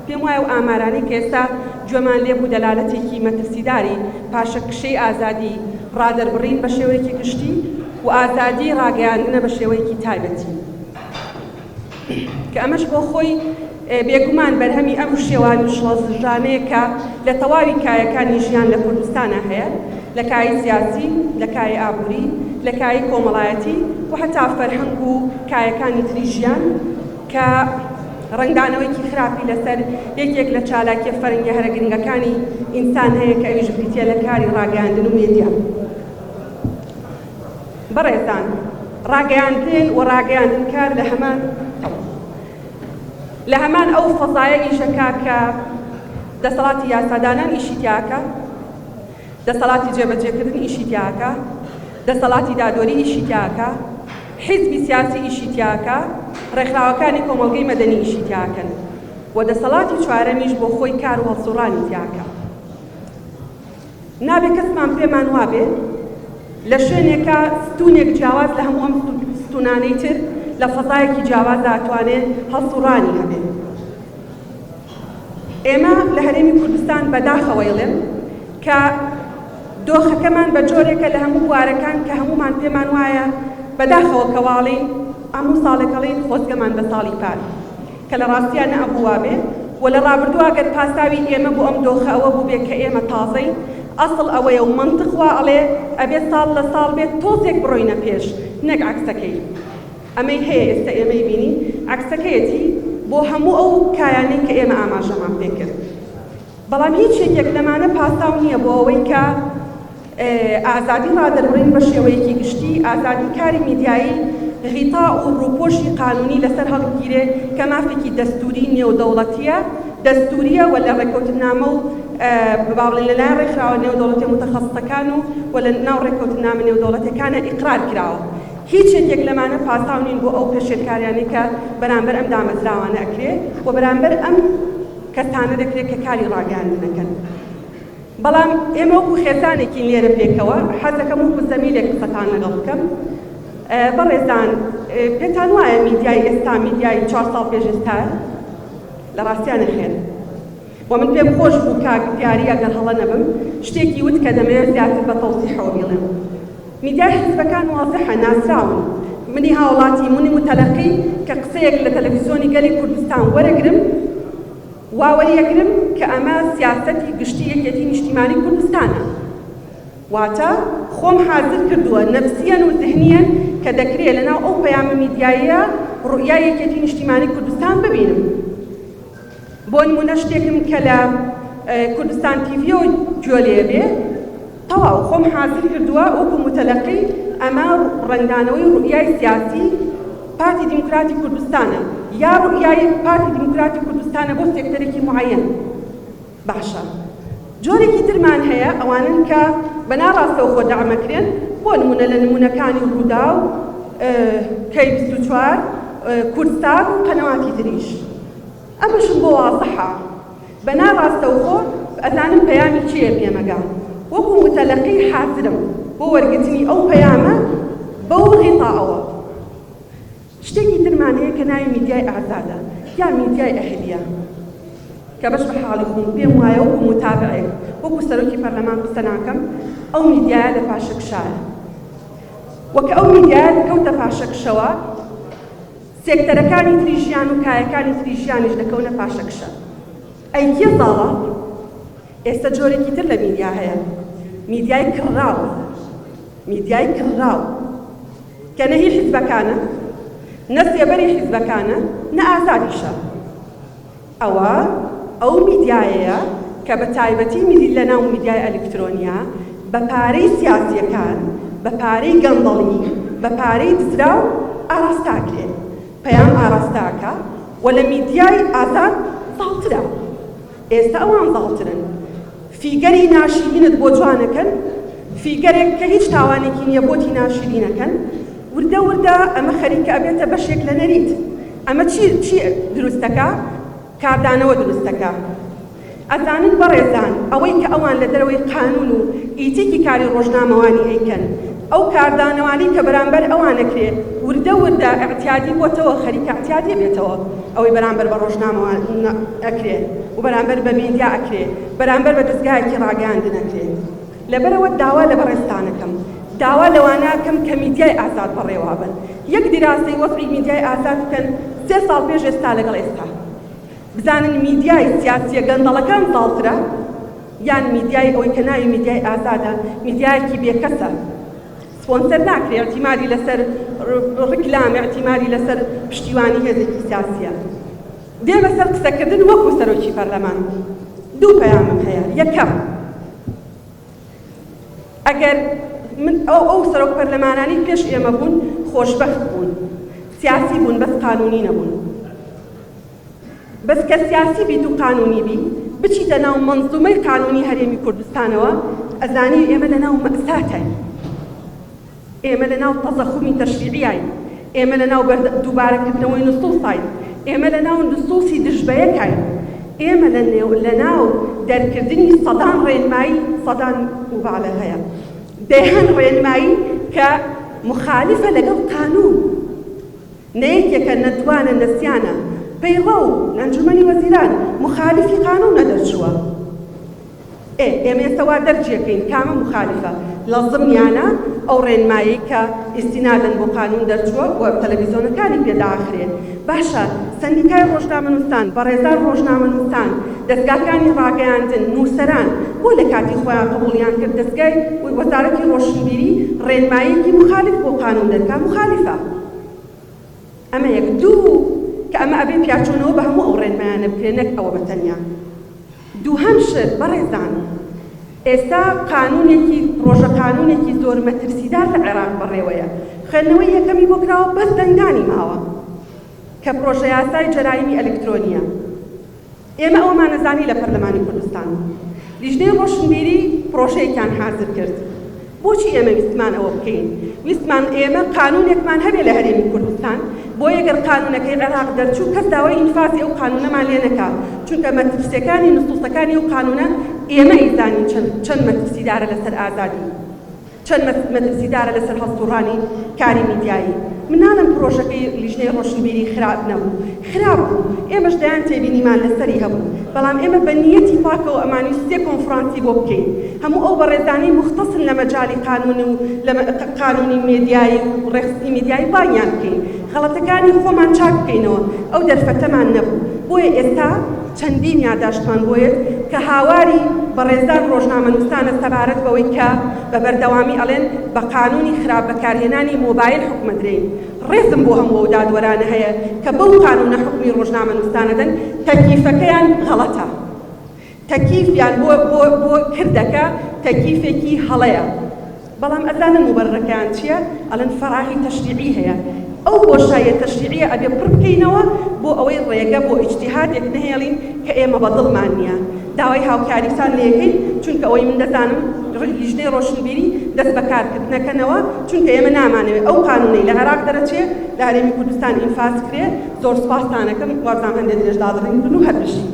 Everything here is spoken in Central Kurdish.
پێم وایە ئەو ئامارانەی کە ئێستا گوێمان لێ بوو دەلالەتێکی مەترسیداری پاشەکشەی ئازادی ڕادەربڕین بە شێوەیەکی گشتی و ئازادی ڕاگەیاندنە بە شێوەیەکی تایبەتی. کە ئەمەش بۆ خۆی بێگومان بەرهەمی ئەم شێوان و شڵەژانەیە کە لە تەواوی کایەکانی ژیان لە کوردستانا هەیە، لە کایەی سیاسی، لە کایەی ئابووری، لە کایەی کۆمەڵایەتی و هەتا فەرهەنگ و کایەکانی تری ژیان کە ڕەنگدانەوەیەکی خراپی لەسەر یەکێک لە چالاکیە فەرەنگیە هەرە گرنگەکانی ئینسان هەیە کە ئەویش بریتیە لە کاری ڕاگەیاندن و مێدیا. بەڕێزان، ڕاگەیاندن و ڕاگەیاندنکار لە هەمان لە هەمان ئەو فەزایە ئیشەکا کە دەسەڵاتی یاسادانان ئیشی تیاکە، دەسەڵاتی جێبەجێکردن ئیشی تیاکە، دەسەڵاتی دادوەری ئیشی تیاکە، حیزبی سیاسی ئیشی تیاکە، ڕێکخراوەکانی کۆمەڵگەی مەدەنی ئیشی تیاکەن و دەسەڵاتی چوارەمیش بۆ خۆی کار و هەڵسوڕانی تیاکە. نابێ کەسمان پێمان وابێ لە شوێنێکا ستوونێک جیاواز لە هەموو ئەم ستوونانەی تر لە فەزایەکی جیاوازدا ئەتوانێ هەڵسوڕانی هەبێ. ئێمە لە هەرێمی کوردستان بەداخەوە ئەیڵێم کە دۆخەکەمان بە جۆرێکە لە هەموو بوارەکان کە هەموومان پێمان وایە بەداخەوە کە واڵین هەموو ساڵێک ئەڵێین خۆزگەمان بە ساڵی پار کە لە ڕاستیا نەئەبوو وابێ و لە ڕابردووا گەر پاساوی ئێمە بۆ ئەم دۆخە ئەوە بووبێ کە ئێمە تازەین ئەسڵ ئەوەیە و مەنتق وا ئەڵێ ئەبێ ساڵ لە ساڵ بێ تۆزێک بڕۆینە پێش نەک عەکسەکەی. ئەمەی هەیە ئێستا ئێمەی بینین عەکسەکەیەتی بۆ هەموو ئەو کایانەی کە ئێمە ئاماژەمان پێکرد. بەڵام هیچ یەکێک لەمانە پاساو نییە بۆ ئەوەی کە ئازادی ڕادەربڕین بە شێوەیەکی گشتی، ئازادی کاری میدیایی غیتاء و ڕووپۆشی قانونی لەسەر هەڵبگیرێ کە مافێکی دەستووری نێودەوڵەتییە، دەستوورییە و لە ڕێککەوتننامە و با بڵێین لەلایەن ڕێکخراوە نێودەوڵەتییە موتەخەسسەکان و و لە ناو ڕێککەوتننامە نێودەوڵەتییەکانا ئیقرار کراوە. هیچ یەکێک لەمانە پاساو نین بۆ ئەو پێشێلکاریانەی کە بەرامبەر ئەم دامەزراوانە ئەکرێ و بەرامبەر ئەم کەسانە دەکرێت کە کاری ڕاگەیاندن ئەکەن. بەڵام ئێمە وەکو خێزانێکین لێرە پێکەوە، حەزەکەم وەکو زەمیلێک قسەتان لەگەڵ بکەم. بەڕێزان پێتان وایە میدیای ئێستا میدیای چوار ساڵ پێش ئێستایە؟ لە ڕاستیا نەخێر. وە من پێم خۆش بوو کاک دیاری ئەگەر هەڵە نەبم شتێکی وت کە دەمەوێت زیاتر بە تەوزیحەوە بیڵێم. میدیای حیزبەکان وازحە، ناسراون. منی هاوڵاتی، منی موتەلەقی کە قسەیەک لە تەلەفیزیۆنی گەلی کوردستان وەرەگرم، وا وەریەگرم کە ئەمە سیاسەتی گشتی یەکێتی نیشتیمانی کوردستانە. واتە خۆم حازر کردووە نەفسیەن و زهنیەن کە دەکرێ لەناو ئەو پەیامە میدیاییە ڕوئیای یەکێتی نیشتیمانی کوردستان ببینم. بۆ نموونە شتێکم کە لە کوردستان تیڤیەوە گوێ لێ بێ تەواو خۆم حازر کردووە وەکو موتەلەقی ئەمە ڕەنگدانەوەی ڕوئیای سیاسی پارتی دیموکراتی کوردستانە یا ڕوئیای پارتی دیموکراتی کوردستانە بۆ سێکتەرێکی موعەیەن. باشە جۆرێکی ترمان هەیە ئەوانەن کە بە ناڕاستەوخۆ دەعمەکرێن بۆ نمونە لە نمونەکانی ڕووداو، کەی 24، کوردسات و قەنەواتی تریش ئەمەشم بۆ وازحە بە ناڕاستەوخۆ ئەزانم پەیامی کێیە پێمەگا وەکو موتەلەقی حازرم بۆ وەرگرتنی ئەو پەیامە بەو غیتائەوە. شتێکی ترمان هەیە کە ناوی میدیای ئازادە یا میدیای ئەهلیە کە بەش بە حاڵی خۆم پێم وایە وەکو موتابعێک وەکو سەرۆکی پەرلەمان قسە ناکەم ئەو میدیایە لە پاشەکشایە وە کە ئەو میدیایە کەوتە پاشەکشەوە سێکتەرەکانی تری ژیان و کایەکانی تری ژیانیش دەکەونە پاشەکشە ئەی کێ زاڵە؟ ئێستا جۆرێکی تر لە میدیا هەیە میدیای کڕراو میدیای کڕراو کە نە هی حیزبەکانە، نە سێبەری حیزبەکانە، نە ئازادیشە. ئەوە ئەو میدیایەیە کە بە تایبەتی میدی لە ناو میدیای ئەلیکترۆنیا بە پارەی سیاسییەکان، بە پارەی گەندەڵی، بە پارەی دزراو ئاراستە ئەکرێ، پەیام ئاراستە ئەکا و لە میدیای ئازاد زاڵترە. ئێستا ئەوان زاڵترن. فیگەری ناشیرینت بۆ جوانەکەن، فیگەرێک کە هیچ تاوانێکی نییە بۆتی ناشیرینەکەن، وردە وردە ئەمە خەریکە ئەبێتە بەشێک لە نەریت. ئەمە چی چی دروست دەکا؟ کاردانەوە دروست دەکا. ئەزانن بەڕێزان ئەوەی کە ئەوان لە دەرەوەی قانوون و ئیتیکی کاری ڕۆژنامەوانی ئەیکەن. ئەو کاردانەوانەی کە بەرامبەر ئەوان ئەکرێ وردە وردە ئیعتیادی بۆتەوە، خەریکە ئیعتیادی بێتەوە ئەوەی بەرامبەر بە ڕۆژنامەوان ئەکرێ و بەرامبەر بە میدیا ئەکرێ، بەرامبەر بە دەزگایەکی ڕاگەیاندن ئەکرێ. لەبەرئەوە داوا لە بەڕێزتان ئەکەم، داوا لەوانە ئەکەم کە میدیای ئازاد بەڕێوە ئەبەن، یەک دیراسەی وەزعی میدیای ئازاد بکەن سێ ساڵ پێش ئێستا لەگەڵ ئێستا. بزانن میدیای سیاسیە گەندەڵەکان زاڵترە یان میدیای ئەوەی کە ناوی میدیای ئازادە، میدیایەکی بێکەسە، سپۆنسەر ناکرێ، ئیعتیمادی لەسەر ڕیکلام، ئیعتیمادی لەسەر پشتیوانی هێزێکی سیاسیە. دێمە سەر قسەکردن وەکو سەرۆکی پەرلەمان دوو پەیامم هەیە، یەکەم، ئەگەر من ئەو ئەو سەرۆک پەرلەمانانەی پێش ئێمە بوون خۆشبەخت بوون، سیاسی بوون بەس قانونی نەبوون. بەس کە سیاسی بیت و قانونی بی بچیتە ناو مەنزومەی قانونی هەرێمی کوردستانەوە ئەزانی ئێمە لە ناو مەئساتاین، ئێمە لە ناو تەزەخومی تەشریعیاین، ئێمە لە ناو دووبارەکردنەوەی نسوساین، ئێمە لە ناو نسوسی دژبەیەکاین، ئێمە لە نێو لە ناو دەرکردنی سەدان ڕێنمایی سەدان موبالەغەیە دەیان ڕێنمایی کە موخالیفە لەگەڵ قانون. نە یەکێکە نە دوانە نە سیانە، پەیڕەو لە ئەنجومەنی وەزیران موخالیفی قانونە دەرچووە. ئێ ئێمە ئێستا وا دەرجیەکەین کامە موخالیفە؟ لە زمنیانە ئەو ڕێنمایەی کە ئیستینادەن بۆ قانون دەرچووە و تەلەڤیزۆنەکانی پێ داخرێ. باشە سەندیکای ڕۆژنامەنووسان، بەڕێزان ڕۆژنامەنووسان، دەزگاکانی ڕاگەیاندن، نووسەران بۆ لە کاتی خۆیان قبوڵیان کرد دەزگای وەزارەتی ڕۆشنبیری ڕێنماییەکی موخالیف بۆ قانون دەرکا؟ موخالیفە. ئەمە یەک. دوو، کە ئەمە ئەبێ پیاچوونەوە بە هەموو ئەو ڕێنمایانە بکرێ نەک ئەوە بە تەنیا. دووهەم شت بەڕێزان ئێستا قانوونێکی پڕۆژە قانوونێکی زۆر مەترسیدار لە عێراق بەڕێوەیە، خوێندنەوەی یەکەمی بۆ کراوە بەس دەنگدانی ماوە کە پڕۆژەیاسای جەرایمی ئەلکترۆنییە. ئێمە ئەوەمان ئەزانی لە پەرلەمانی کوردستان لیژنەی ڕۆشنبیری پڕۆژەیەکیان حازر کرد. بۆچی ئێمە ویستمان ئەوە بکەین؟ ویستمان ئێمە قانونێکمان هەبێ لە هەرێمی کوردستان، بۆیە گەر قانونەکەی عێراق دەرچوو کەس داوای ئینفازی ئەو قانونەمان لێ نەکا، چونکە مەترسیەکانی نسوسەکانی ئەو قانونە ئێمە ئەیزانین چەند چەند مەترسیدارە لەسەر ئازادی. چەند مەترسیدارە لەسەر هەڵسوڕانی کاری میدیایی. من ناڵێم پڕۆژەکەی لیژنەی ڕۆشنبیری خراپ نەبوو، خراپ بوو، ئێمەش دەیان تێبینیمان لەسەری هەبوو، بەڵام ئێمە بە نیەتی پاکەوە ئەمانویست سێ کۆنفرانسی بۆ بکەین، هەموو ئەو بەڕێزانەی موختەسن لە مەجالی قانون و لە قانونی مێدیایی و ڕێکخستنی میدیایی بانگیان بکەین، غەڵەتەکانی خۆمان چاک بکەینەوە، ئەو دەرفەتەمان نەبوو، بۆیە ئێستا. چەندین یاداشتمان بۆ یەت کە هاواری بەڕێزان ڕۆژنامەنووسانە سەبارەت بەوەی کە بە بەردەوامی ئەڵێن بە قانوونی خراپ بەکارهێنانی مۆبایل حوکم ئەدرێین. ڕێزم بۆ هەموو ئەو دادوەرانە هەیە کە بەو قانوونە حوکمی ڕۆژنامەنووسان ئەدەن، تەکیفەکەیان غەڵەتە. تەکیفیان بۆ بۆ بۆ کردەکە تەکیفێکی هەڵەیە. بەڵام ئەزانن موبەررەکەیان چیە؟ ئەڵێن فەراغی تەشریعی هەیە. ئەو بۆشاییە تەشریعیە ئەبێ پڕ بکەینەوە بۆ ئەوەی ڕێگە بۆ ئیجتیهادێک نەهێڵین کە ئێمە بە دڵمان نیە. داوای هاوکاریتان لێکەین چونکە ئەوەی من دەزانم لیژنەی ڕۆشنبیری دەست بە کارکردنەکەنەوە چونکە ئێمە نامانەوێ ئەو قانونەی لە عێراق دەرەچێ لە هەرێمی کوردستان ئینفاز کرێ. زۆر سوپاستان ئەکەم. وابزانم هەندێ درێژدادڕین بن و هەر بژین.